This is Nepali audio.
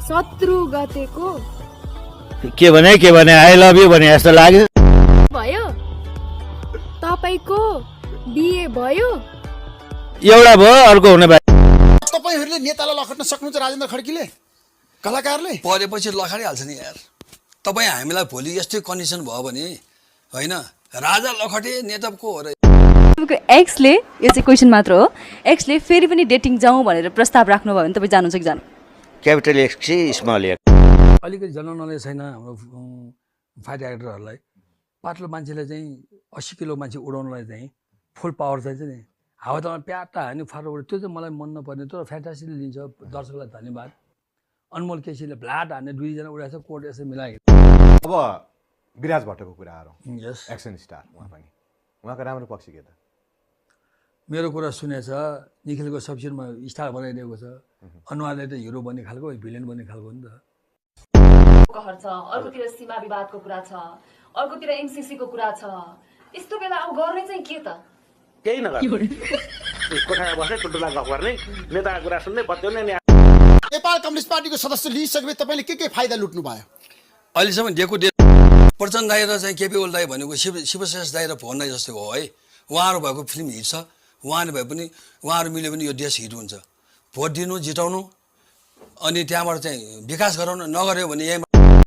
शत्रु गतेको के भने आई लभ यु भने जस्तो लाग्यो भयो तपाईको बिए भयो एउटा भयो अर्को हुने भयो तपाईहरुले नेतालाई लखट्न सक्नुहुन्छ राजेन्द्र खड्कीले कलाकारले परेपछि लखाडिहाल्छ नि यार तपाईँ हामीलाई भोलि यस्तै कन्डिसन भयो भने होइन राजा लखटे नेता को हो र तपाईँको एक्सले यो चाहिँ क्वेसन मात्र हो एक्सले फेरि पनि डेटिङ जाउँ भनेर प्रस्ताव राख्नुभयो भने तपाईँ जानुहुन्छ कि जानु क्यापिटल एक्स कि स्मल एक्स अलिकति जनरल नलेज छैन हाम्रो फाइट एक्टरहरूलाई पातलो मान्छेले चाहिँ 80 किलो मान्छे उडाउनलाई चाहिँ फुल पावर चाहिन्छ नि हावामा प्याटा हान्यो फारो उड्यो त्यो चाहिँ मलाई मन नपर्ने तर फ्यान्टासीले लिन्छ दर्शकलाई धन्यवाद अनमोल केसीले भ्लाट हान्ने दुईजना उडाएछ कोर्ट यसो मिलायो अब विराज भट्टको कुरा आरौँ यस एक्सन स्टार उहाँ पनि उहाँको राम्रो पक्ष के त मेरो कुरा सुनेछ निखिलको सब्सिडमा स्टार बनाइदिएको छ अनुहारले त हिरो बन्ने खालको भिलेन बन्ने खालको हो नि त कहर छ अर्कोतिर सीमा विवादको कुरा छ अर्कोतिर एमसीसी को कुरा छ यस्तो बेला अब गर्ने चाहिँ के त केही नगर्ने कोठामा बस्ने टुटुला गफ गर्ने नेताको कुरा सुन्दै बत्याउने नि नेपाल कम्युनिस्ट पार्टीको सदस्य लिइसकेपछि तपाईले के फाइदा लुट्नु भयो अहिलेसम्म दिएको प्रचण्ड दाइ र चाहिँ केपी ओली दाइ भनेको शिवशेष दाइ र भुवन दाइ जस्तो हो है उहाँहरू भएको फिल्म हिट छ उहाँहरू भए पनि उहाँहरू मिल्यो भने यो देश हिट हुन्छ भोट दिनु जिताउनु अनि त्यहाँबाट चाहिँ विकास गराउनु नगर्यो भने यहीँबाट